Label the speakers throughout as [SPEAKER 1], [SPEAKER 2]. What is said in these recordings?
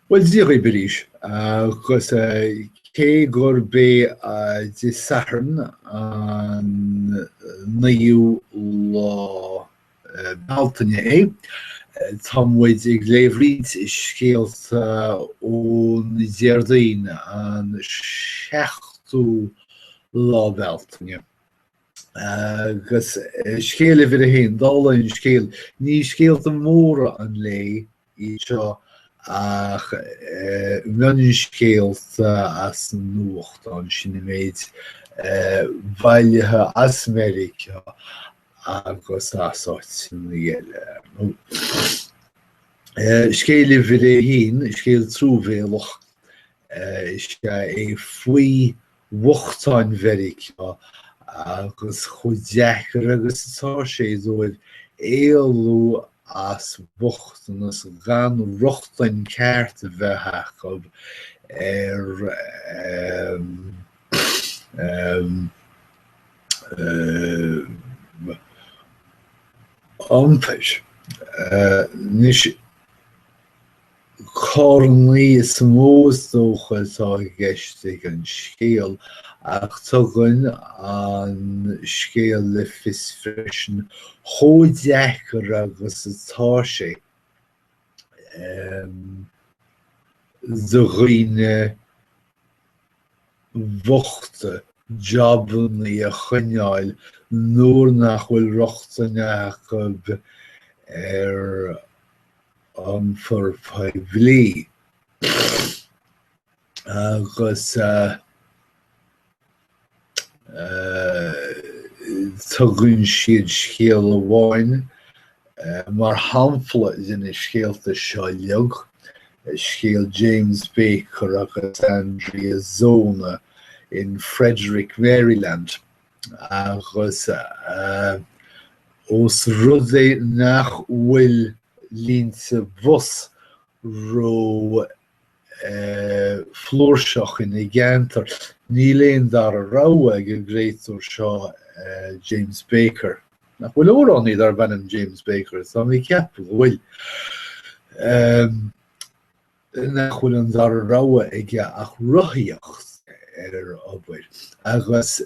[SPEAKER 1] Bhuel, Dia dhaoibh arís, agus cé gurb é Dé Sathairn an naoú lá Bealtaine é, tá muid ag léamh roinnt scéalta ón Déardaoin, an seachtú lá Bealtaine. Agus scéal uimhir a haon, dála an scéil, ní scéalta móra an lae iad seo ach mionscéalta as an nuachtán, sin an méid, bailithe as Meiriceá agus as áiteanna eile, ar ndóigh. Scéal uimhir a haon, scéal truamhéalach is ea é faoi bhochtáin Mheiriceá agus chomh deacair agus atá sé dóibh éalú as bochtanas gan rochtain ceart a bheith acu ar iompar. Anois. Carrannaí is mó is dócha atá i gceist ag an scéal, ach tugann an scéal le fios freisin chomh deacair agus atá sé do dhaoine bhochta jabannaí a choinneáil nuair nach bhfuil rochtain acu ar iompar poiblí. Agus tugann siad scéal amháin mar shampla de na scéalta seo uilig, scéal James Baker agus Andrea Zona in Frederick, Maryland. Agus ós rud é nach bhfuil línte bus ró flúirseach ina gceantar, níl aon dara rogha ag an gcréatúr seo James Baker. Nach bhfuil amhránaí darb ainm James Baker? Tá mé ag ceapadh go bhfuil. Nach bhfuil an dara rogha aige ach rothaíocht ar obair. Agus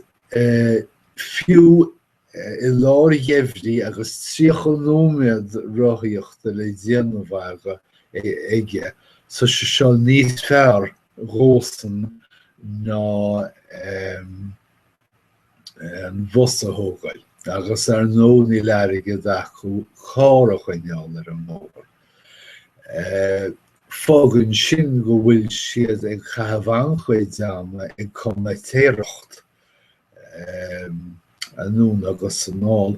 [SPEAKER 1] fiú i lár gheimhridh agus 30 nóiméad rothaíochta le déanamh aige, tá sé seo níos fearr dhósan ná an bus a thógáil. Agus ar ndóigh níl airgead acu carr a choinneáil ar an mbóthar. Fágann sin go bhfuil siad ag caitheamh an-chuid ama ag comaitéireacht. anonn agus anall.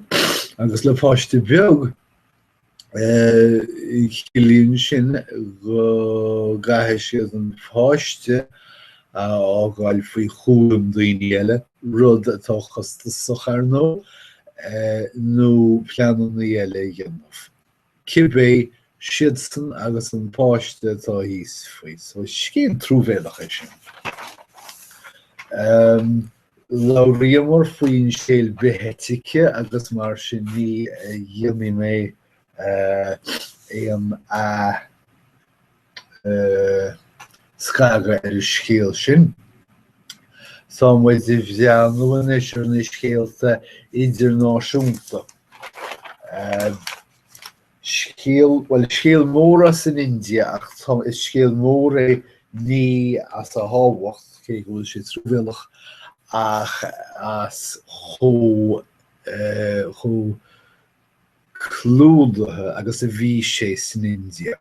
[SPEAKER 1] Agus le páiste beag, ciallaíonn sin go gcaithfidh siad an páiste a fhágáil faoi chúram daoine eile, rud atá costasach ar ndóigh, nó pleananna eile a dhéanamh. Cibé, siadsan agus an páiste atá thíos faoi. So scéal truamhéalach é sin. Labhraíomar faoin scéal bitheitice agus mar sin ní dhéanfaidh mé aon athscagadh ar an scéal sin. Tá muid ag breathnú anois ar na scéalta idirnáisiúnta. Scéal, bhuel, scéal mór as an India ach tá, is scéal mór é ní as a thábhacht, cé go bhfuil sé truamhéalach, ach as chomh, chomh clúdaithe agus a bhí sé san India.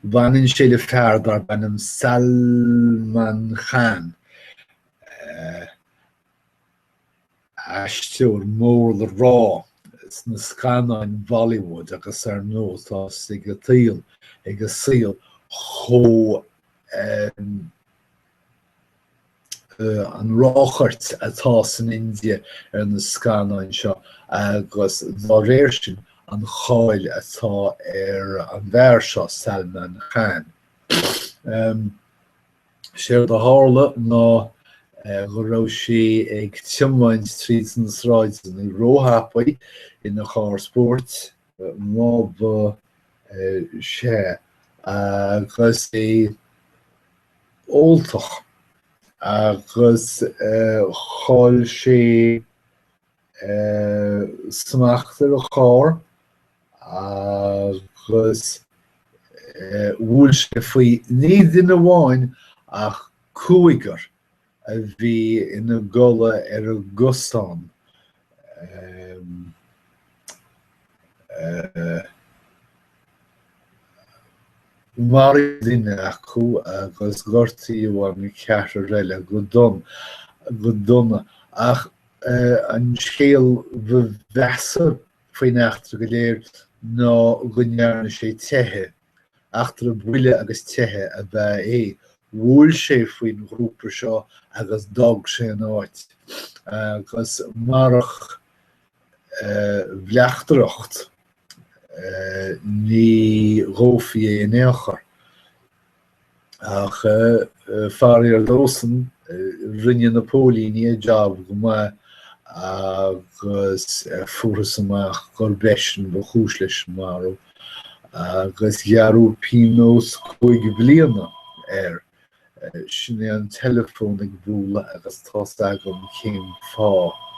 [SPEAKER 1] Baineann sé le fear darb ainm Salman Khan, aisteoir mór le rá sna scannáin Bollywood agus ar ndóigh tá a fhios ag an tsaol, ag an saol chomh an ráchairt atá san India ar na scannáin seo agus dá réir sin an cháil atá ar an bhfear seo, Salman Khan. Séard a tharla ná go raibh sé ag tiomáint tríd na sráideanna róthapaidh ina charr spóirt, má ba sea. Agus é óltach agus chaill sé smacht ar a charr agus bhuail sé faoi ní duine amháin ach cúigear a bhí ina gcodladh ar an gcosán. Maraíodh duine acu agus gortaíodh an ceathrar eile go dona. Ach an scéal ba mheasa faoin eachtra go léir ná go ndearna sé teitheadh. Eachtra buile agus teitheadh ab ea é. Bhuail sé faoin ghrúpa seo agus d'fhág sé an áit. Agus marach bhleachtaireacht ní dhófaí é in aon chor. Ach faraor dósan, rinne na póilíní a jab go maith agus fuarthas amach gurb eisean ba chúis leis an marú agus gearradh pionós 5 bliana air. Sin é an teileafón ag bualadh agus tá's agam cén fáth.